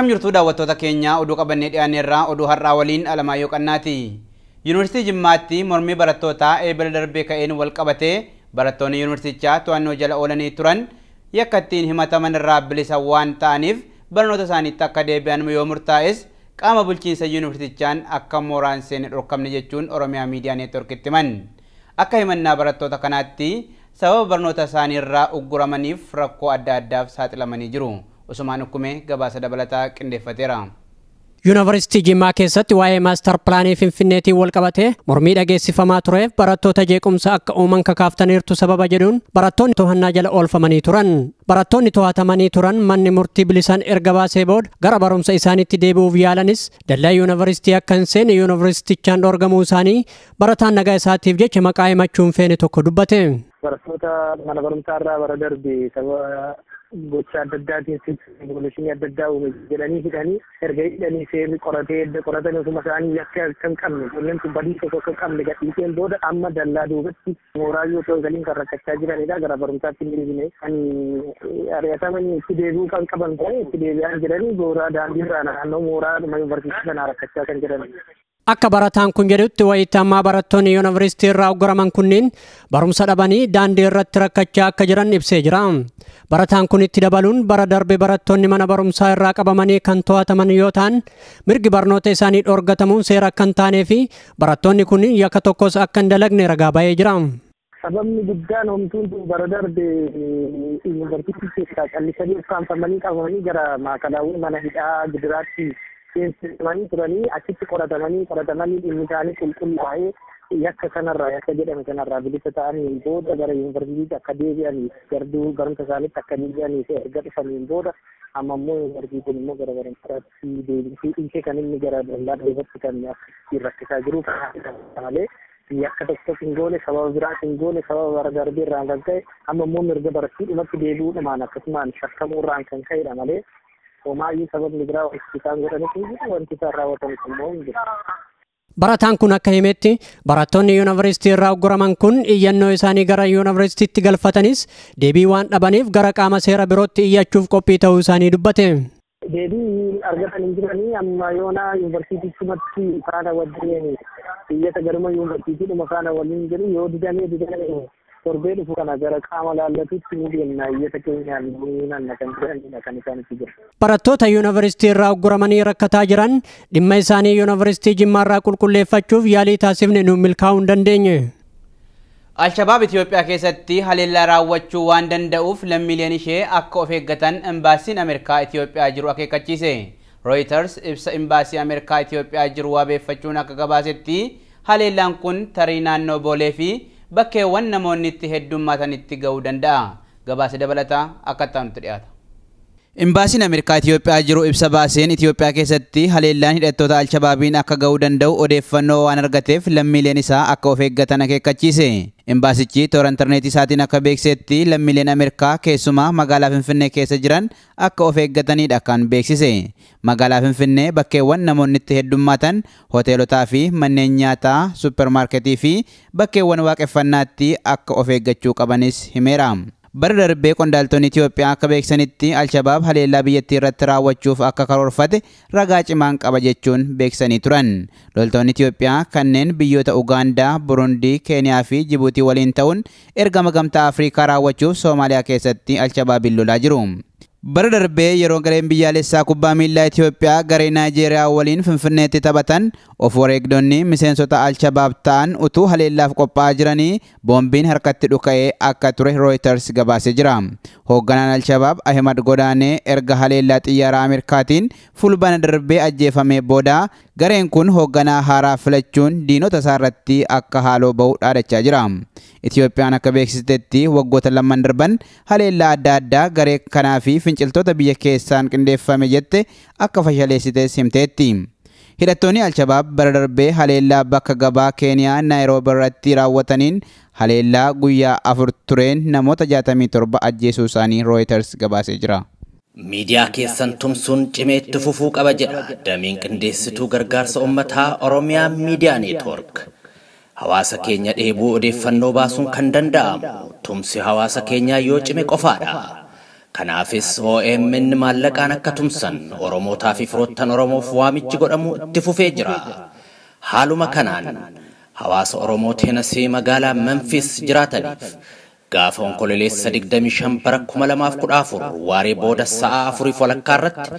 Akkam jirtu daawwattoota keenya oduu qabannee dhiyaanneerraa oduu har'aa waliin Alamaayyoo Qannaati. Yuunivarsiitii Jimmaatti mormii barattootaa eebila darbee ka'een wal qabatee barattoonni yuunivarsiitichaa to'annoo jala oolanii turan yakka ittiin himataman irraa bilisa waan ta'aniif barnoota isaaniitti akka deebi'an yoo murtaa'es qaama bulchiinsa yuunivarsiitichaan akka mooraan seene dhorkamne jechuun Oromiyaa Miidiyaa Neetworkitti himan. Akka himannaa barattoota kanaatti sababa barnoota isaanii irraa ugguramaniif rakkoo adda addaaf saaxilamanii jiru. Usumaan Ukkumee gabaasa dabalataa qindeeffateera. Yuunivarsiitii Jimmaa keessatti waa'ee maastar pilaanii Finfinneetiin wal qabatee mormii dhageessifamaa tureef barattoota jeequmsa akka uuman kakaaftaniirtu sababa jedhuun barattoonni to'annaa jala oolfamanii turan. Barattoonni to'atamanii turan manni murtii bilisaan erga baasee booda gara barumsa isaaniitti deebi'uuf yaalanis dallaa yuunivarsiitii akka hin seenne yuunivarsiitichaan dhorgamuu isaanii barataan nagaa isaatiif jecha maqaa himachuu hin feene tokko dubbate. Barattoota mana barumsaa irraa bara darbe sababa gocha adda addaatiin revolutionii adda addaa uume jedhanii hidhanii erga hidhanii seerri qoratee edda qoratanii osuma isaanii yakka akka hin qabne ijoolleen kun badii tokko akka hin qabne gadhiiseen booda amma dallaa duubatti mooraa yoo ta'u galiin kan rakkachaa jiranidha. Gara barumsaatti hin deebine kan ari'atamanii itti deebi'uu kan qaban ta'e itti deebi'aa jiranii mooraa daandiirraa naannoo mooraa yuunivarsiitii kanaa rakkachaa kan jiran. Akka barataan kun jedhutti wayitii ammaa barattoonni yuunivarsiitii irraa ugguraman kunneen barumsa dhabanii daandii irratti rakkachaa akka jiran ibsee jira. Barataan kun itti dabaluun bara darbe barattoonni mana barumsaa irraa qabamanii kan to'ataman yoo ta'an mirgi barnoota isaanii dhorgatamuun seera akka hin taanee fi barattoonni kun yakka tokkos akka hin dalagne ragaa ba'ee jira. Sababni guddaan homtuun bara darbe yuunivarsiitii keessaa callisanii ukkaamfamanii qabamanii gara maakalaawwan mana hidhaa gidiraatti seensifamanii turanii achitti qoratamanii dhimmi isaanii qulqullaa'ee yakka sanarraa yakka jedhame sanarraa bilisa ta'aniin booda gara yuunivarsiitiitti akka deebi'aniif garduu barumsa isaaniitti akka deebi'aniif erga dhufaniin booda amma immoo yuunivarsiitiin immoo gara barumsaatti deebisee dhiisee kan inni gara dallaa duubatti kan ittiin rakkisaa jiru malee yakka tokko hin goone sababa biraas hin goone sababa bara darbee irraan kan ka'e amma immoo mirga barachuu deebi'uudhumaan akkasumaan shakkamuurraan kan ka'edha malee homaayyuu sababni biraa wanti isaan godhanis hin jiru wanti isaan raawwatanis immoo hin jiru. Barataan kun akka himetti barattoonni yuunivarsiitii irraa ugguraman kun iyyannoo isaanii gara yuunivarsiitiitti galfatanis deebii waan dhabaniif gara qaama seera birootti iyyachuuf qophii ta'uu isaanii dubbate. Deebii argatan hin jiranii amma yoona yuunivarsiitichumatti faana wajjin iyyata garuma yuunivarsiitiidhuma faana waliin jiru yoo didamee didamee torbee dhufu kana gara qaama laallatutti ni deemna iyyata keenyaan ni nanna kan jedhanidha kan isaanitti jiru. Barattoota yuunivarsiitii irraa ugguramanii rakkataa jiran dhimma isaanii yuunivarsiitii Jimmaa irraa qulqulleeffachuuf yaalii taasifne nu milkaa'uu hin dandeenye. Alshabaab Itoophiyaa keessatti haleellaa raawwachuu waan danda'uuf lammiileen ishee akka of eeggatan imbaasiin Ameerikaa Itoophiyaa jiru akeekkachiise. Reuters ibsa imbaasii Ameerikaa Itoophiyaa jiru wabeeffachuun akka gabaasetti haleellaan kun tarii naannoo Boolee fi bakkeewwan namoonni itti heddummatanitti ga'uu danda'a. Gabaasa dabalataa akka itti dhiyaata. Imbaasiin Ameerikaa Itoophiyaa jiru ibsa baaseen Itoophiyaa keessatti haleellaan hidhattoota Alshabaabiin akka ga'uu danda'u odeeffannoo waan argateef lammiileen isaa akka of eeggatan akeekkachiise. Imbaasichi toora intarneetii isaatiin akka beeksisetti lammiileen Ameerikaa keessumaa magaalaa Finfinnee keessa jiran akka of eeggatanidha kan beeksise. Magaalaa Finfinnee bakkeewwan namoonni itti heddummatan hoteelotaa fi manneen nyaataa, suppermaarketii fi bakkeewwan waaqeffannaatti akka of eeggachuu qabanis himeera. Bara darbee qondaaltonni Itoophiyaa akka beeksisanitti Alshabaab haleellaa biyyattii irratti raawwachuuf akka karoorfate ragaa cimaan qaba jechuun beeksisanii turan. Loltoonni Itoophiyaa kanneen biyyoota Ugaandaa, Burundii, Keeniyaa fi Jibuutii waliin ta'uun ergama gamtaa Afrikaa raawwachuuf Soomaaliyaa keessatti Alshabaabiin lolaa jiru. Bara darbee yeroo gareen biyyaalessaa kubbaa miillaa Itoophiyaa garee Naayijeeriyaa waliin Finfinneetti taphatan of wareegdonni miseensota Alshabaab ta'an utuu haleellaaf qophaa'aa jiranii boombiin harkatti dhuka'ee akka ture Reuters gabaasee jira. Hoogganaan Alshabaab Ahimad Godaanee erga haleellaa xiyyaara Ameerikaatiin fulbaana darbee ajjeefamee booda gareen kun hoogganaa haaraa filachuun diinota isaa irratti akka haaloo ba'u dhaadachaa jira. Itoophiyaan akka beeksistetti waggoota lamaan darban haleellaa adda addaa garee kanaa fi finciltoota biyya keessaan qindeeffame jette akka fashaleessites himteetti. Hidhattoonni Alshabaab bara darbee haleellaa bakka gabaa Keeniyaa Naayiroobii irratti raawwataniin haleellaa guyyaa 4 tureen namoota 67 ajjeesuu isaanii Reuters gabaasee jira. Miidiyaa keessan tumsuun cimee itti fufuu qaba jedha dameen qindeessituu gargaarsa uummataa Oromiyaa Miidiyaa Neetwoork. Hawaasa keenya dheebuu odeeffannoo baasuun kan danda'amu tumsi hawaasa keenyaa yoo cime qofaadha. Kanaafis OMN maallaqaan akka tumsan Oromootaa fi firoottan Oromoof waamichi godhamu itti fufee jira. Haaluma kanaan hawaasa Oromoo Teenasii magaalaa Memphis jiraataniif gaafa Onkololeessa 25 bara 2014 waaree booda sa'a 4:30 irratti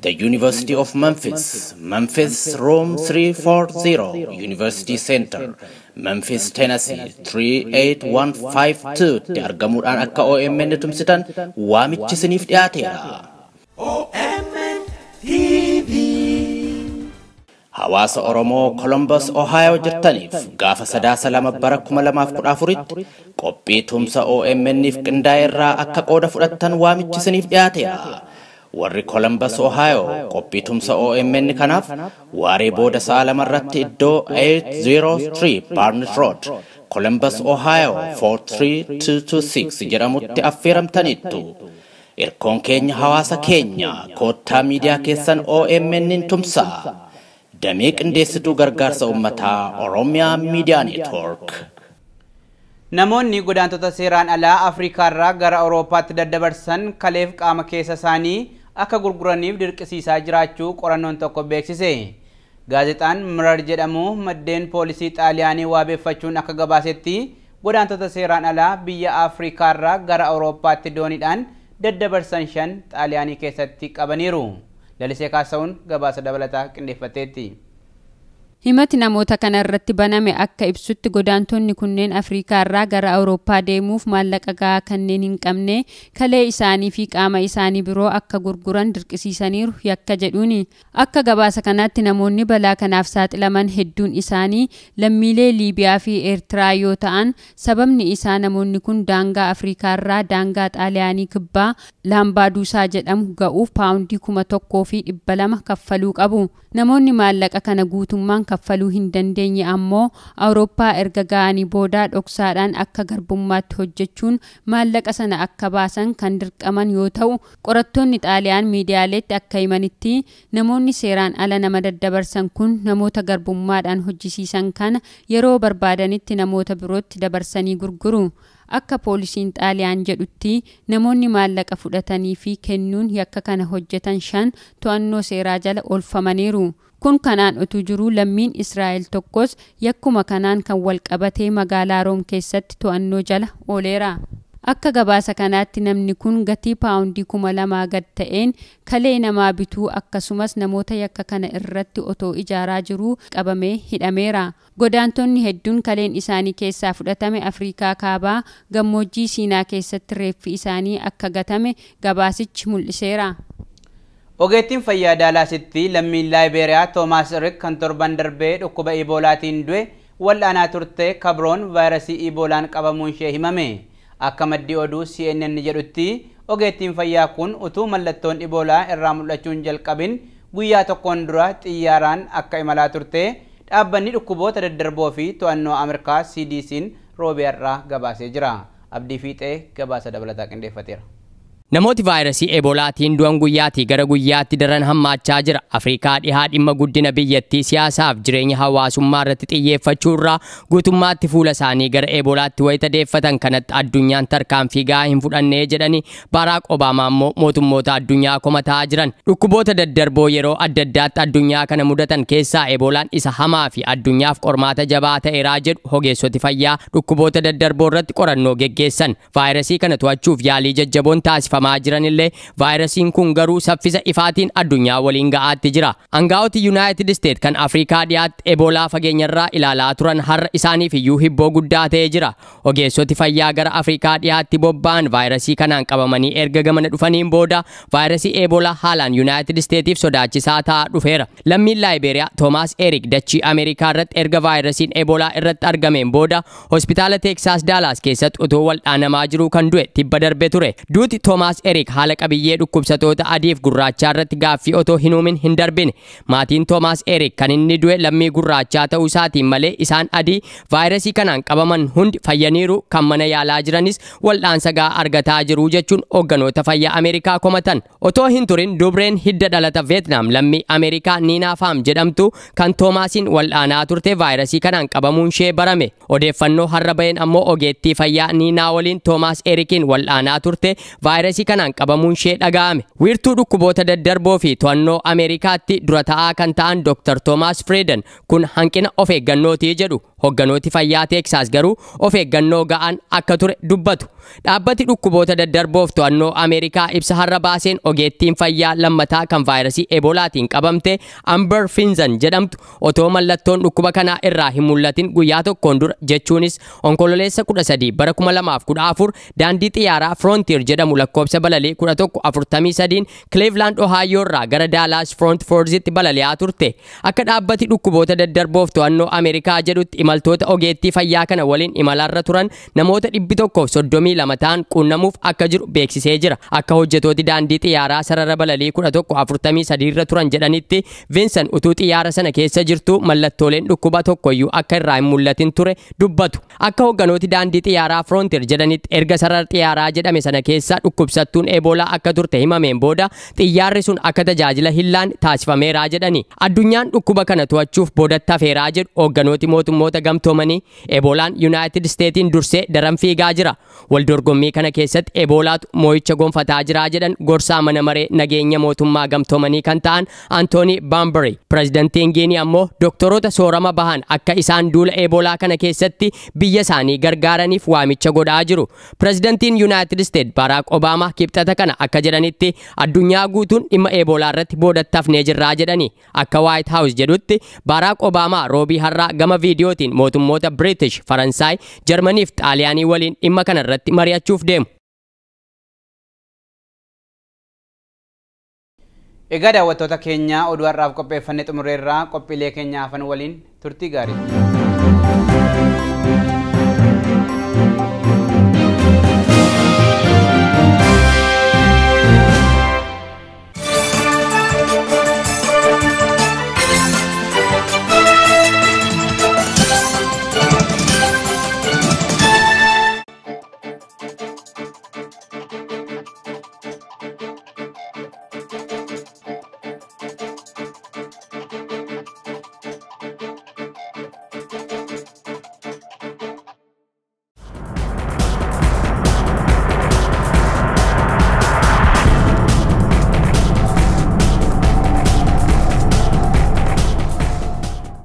The University of Memphis, Memphis Room 340, University Center, Memphis, Tennessee 38152 tti argamuudhaan akka OMN tumsitan waamichi isiniif dhiyaateera. OMN TV. Hawaasa Oromoo Columbus, Ohio jirtaniif gaafa 3/2 bara 2014tti qophii tumsa OMN'if qindaa'e irraa akka qooda fudhattan waamichi isiniif dhiyaateera. Warri Columbus, Ohio qophii tumsa OMN kanaaf waaree booda sa'a 2 irratti iddoo 803 Barnett Road, Columbus, Ohio 43226 jedhamutti affeeramtaniittu. Irkoon keenya hawaasa keenya koottaa miidiyaa keessan OMN tumsaa. Damee qindeessituu gargaarsa uummataa Oromiyaa Miidiyaa Neetwoork. Namoonni godaantota seeraan alaa Afriikaarraa gara Awurooppaatti daddabarsan kaleef qaama keessa isaanii akka gurguraniif dirqisiisaa jiraachuu qorannoon tokko beeksise. Gaazexaan Mirar jedhamu maddeen poolisii Xaaliyaanii waabeeffachuun akka gabaasetti godaantota seeraan alaa biyya Afriikaarraa gara Awurooppaatti dooniidhaan daddabarsan 5 Xaaliyaanii keessatti qabaniiru. Lalisee Kaasa'uun gabaasa dabalataa qindeeffateetti. Himati namoota kana irratti baname akka ibsutti godaantonni kunneen Afrikaa irraa gara Awurooppaa deemuuf maallaqa gahaa kanneen hin qabne kalee isaanii fi qaama isaanii biroo akka gurguran dirqisiisaniiru yakka jedhuuni. Akka gabaasa kanaatti namoonni balaa kanaaf saaxilaman hedduun isaanii lammiilee Liibiyaa fi Eertiraa yoo ta'an sababni isaa namoonni kun daangaa Afrikaa irraa daangaa Xaaliyaanii kibbaa Laambaaduusaa jedhamu ga'uuf paawundii 1200 kaffaluu qabu. Namoonni maallaqa kana guutummaan kaffaluu hin dandeenye ammoo Awurooppaa erga ga'anii booda dhoksaadhaan akka garbummaatti hojjechuun maallaqa sana akka baasan kan dirqaman yoo ta'u qorattoonni Xaaliyaan miidiyaaleetti akka himanitti namoonni seeraan ala nama daddabarsan kun namoota garbummaadhaan hojjisiisan kana yeroo barbaadanitti namoota birootti dabarsanii gurguru. Akka poolisiin Xaaliyaan jedhutti namoonni maallaqa fudhatanii fi kennuun yakka kana hojjetan 5 to'annoo seeraa jala oolfamaniiru. Kun kanaan utuu jiruu lammiin Israa'el tokkos yakkuma kanaan kan wal qabatee magaalaa Room keessatti to'annoo jala ooleera. Akka gabaasa kanaatti namni kun gatii paawundii 2000 gad ta'een kalee namaa bituu akkasumas namoota yakka kana irratti otoo ijaaraa jiruu qabamee hidhameera. Godaantonni hedduun kaleen isaanii keessaa fudhatame Afrikaa kaabaa gammoojjii Siinaa keessatti reeffi isaanii akka gatame gabaasichi mul'iseera. Ogeettiin fayyaa Daalaasitti lammiin Laayibeeriyaa Toomaas Erik kan torban darbee dhukkuba Iboolaatiin du'e wal'aanaa turte kabroon vaayirasii Iboolaan qabamuun ishee himame. Akka maddii oduu CNN jedhutti ogeettiin fayyaa kun utuu mallattoon Iboolaa irraa mul'achuun jalqabin guyyaa tokkoon dura xiyyaaraan akka imalaa turte dhaabbanni dhukkuboota daddarboo fi to'annoo Ameerikaa CDC'n roobii irraa gabaasee jira. Abdii Fiixee gabaasa dabalataa qindeeffateera. Namooti vaayirasii Eboolaatiin du'an guyyaatii gara guyyaatti daran hammaachaa jira. Afrikaa dhihaa dhimma guddina biyyattii siyaasaaf jireenya hawaasummaa irratti xiyyeeffachuu irraa guutummaatti fuula isaanii gara Eboolaatti wayita deeffatan kanatti addunyaan tarkaanfii gahaa hin fudhannee jedhanii Baaraak Obaamaa immoo mootummoota addunyaa komataa jiran. Dhukkuboota daddarboo yeroo adda addaatti addunyaa kana mudatan keessaa Eboolaan isa hamaa fi addunyaaf qormaata jabaa ta'eeraa jedhu ogeessoti fayyaa dhukkuboota daddarboo irratti qorannoo geggeessan. Vaayirasii kana to'achuuf yaalii jajjaboon taasifamaa jiranillee vaayirasiin kun garuu saffisa ifaatiin addunyaa waliin ga'aatti jira. Angaa'oti Yuunaayitid Isteet kan Afrikaa dhiyaatti Eboolaa fageenyarraa ilaalaa turan har'a isaaniif iyyuu hibboo guddaa ta'ee jira. Ogeessoti fayyaa gara Afrikaa dhiyaatti bobba'an vaayirasii kanaan qabamanii erga gamana dhufaniin booda vaayirasii Eboolaa haalaan Yuunaayitid Isteetiif sodaachisaa ta'aa dhufeera. Lammiin Laayibeeriyaa Toomaas Erik dachii Ameerikaa irratti erga vaayirasiin Eboolaa irratti argameen booda hospitaala Teeksaas Daalaas keessatti utuu wal'aanamaa jiruu kan du'e tibba darbe ture. Duuti Toomaas Erik haala qabiyyee dhukkubsatoota adiif gurraachaa irratti gaaffii otoo hin uumin hin darbine. Maatiin Toomaas Erik kan inni du'e lammii gurraachaa ta'uu isaatiin malee isaan adii vaayirasii kanaan qabaman hundi fayyaniiru kan mana yaalaa jiranis wal'aansa gahaa argataa jiru jechuun hoogganoota fayyaa Ameerikaa komatan. Otoo hin turin dubreen hidda dhalata Veetnaam lammii Ameerikaa Niinaa Faam jedhamtu kan Toomaasiin wal'aanaa turte vaayirasii kanaan qabamuun ishee barame. Odeeffannoo har'a baheen ammoo ogeettii fayyaa Niinaa waliin Toomaas Erikiin wal'aanaa turte vaayirasii vaayirasii kanaan qabamuun ishee dhaga'ame. Wiirtuu dhukkuboota daddarboo fi to'annoo Ameerikaatti dura ta'aa kan ta'an Dr. Thomas Frieden kun hanqina of eeggannootii jedhu. Hogganooti fayyaa Teeksaas garuu of eeggannoo ga'aan akka ture dubbatu. Dhaabbati dhukkuboota daddarboof to'annoo Ameerikaa ibsa har'a baaseen ogeettiin fayyaa lammataa kan vaayirasii Ebolaatiin qabamte Amber Finzan jedhamtu otoo mallattoon dhukkuba kanaa irraa hin mul'atin guyyaa tokkoon dura jechuunis Onkololeessa 13 bara 2014 daandii xiyyaaraa Frontier jedhamu lakkoofsa balalii 1143 Cleveland Ohio irraa gara Dallas Fort Worthitti balali'aa turte. Akka dhaabbati dhukkuboota daddarboof to'annoo Ameerikaa jedhutti imaltoota ogeettii fayyaa kana waliin imalarra turan namoota 132 ta'an quunnamuuf akka jiru beeksisee jira. Akka hojjetooti daandii xiyyaaraa sarara balalii 1143 irra turan jedhanitti Vincent utuu xiyyaara sana keessa jirtu mallattooleen dhukkuba tokkoyyuu akka irraa hin mul'atin ture dubbatu. Akka hogganooti daandii xiyyaaraa Frontier jedhanitti erga sarara xiyyaaraa jedhame sana keessa dhukkubsattuun Eboolaa akka turte himameen booda xiyyaarri sun akka tajaajila hin laanne taasifameeraa jedhani. Addunyaan dhukkuba kana to'achuuf boodatti hafeeraa jedhu hogganooti mootummoota gamtoomanii. Eboolaan Yuunaayitid Isteetiin dursee daran fiigaa jira. Waldorgommii kana keessatti Eboolaatu moo'icha gonfataa jira jedhan gorsaa mana maree nageenya mootummaa gamtoomanii kan ta'an Antooni Baambari. Pirezidantiin Giinii ammoo doktoroota soorama bahan akka isaan duula Eboolaa kana keessatti biyya isaanii gargaaraniif waamicha godhaa jiru. Pirezidantiin Yuunaayitid Isteet Baraak Obaamaa kibxata kana akka jedhanitti addunyaa guutuun dhimma Eboolaa irratti boodatti hafnee jirraa jedhani. Akka White House jedhutti Baraak Obaamaa roobii har'aa gama viidiyootiin mootummoota British, Faransaay, Jarmanii fi Xaaliyaanii waliin dhimma kana irratti mari'achuuf deemu. Egaa daawwattoota keenya oduu har'aaf qopheeffanne xumurreerraa qophiilee keenya hafan waliin turtii gaarii.